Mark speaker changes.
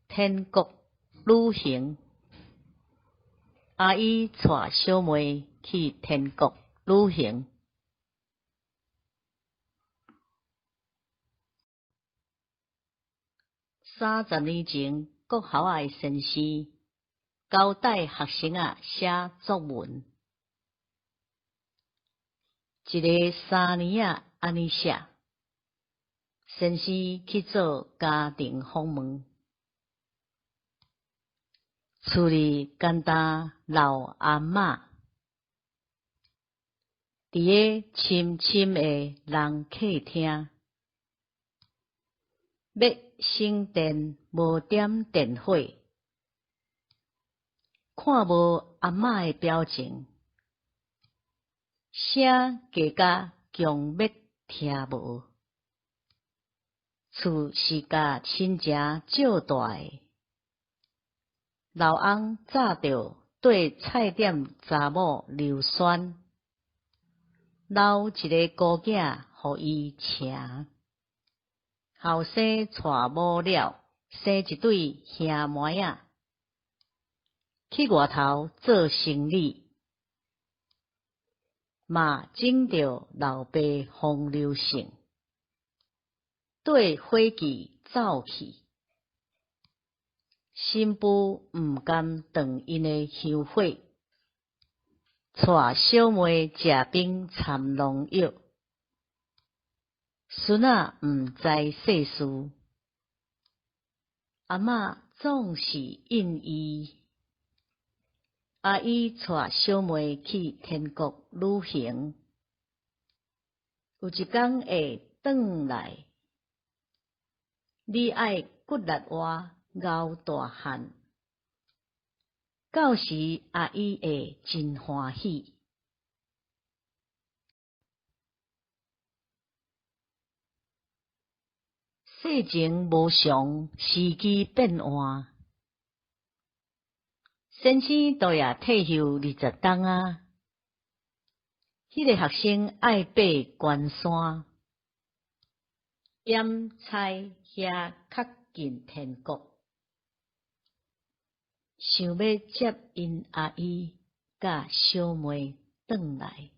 Speaker 1: 天國旅行。阿姨帶小妹去天國旅行。30年前，國校仔的先生交代學生仔寫作文，一个三年仔按呢寫：先生去做家庭訪問，厝裡干焦老阿嬤，佇个深深的人客廳，欲省電無點電火，看無阿嬤的表情，聲低甲強欲聽無。厝是共親情借大的。老翁早著綴菜店查某劉萱，留一个孤囝予伊晟。後生娶某了，生一對兄妹仔，去外頭做生理，嘛種著老爸風流性，綴伙計走去，新婦毋甘斷𪜶的香火，帶小妹食冰摻農藥。孫仔毋知世事，阿嬤總是應伊。阿姨帶小妹去天國旅行，有一工會轉來。你愛骨力活熬大漢，到時阿姨會真歡喜。世情無常，時機變換。先生都也退休20冬矣。彼个學生愛爬懸山，踮猜遐較近天國，想欲接𪜶阿姨佮小妹轉來。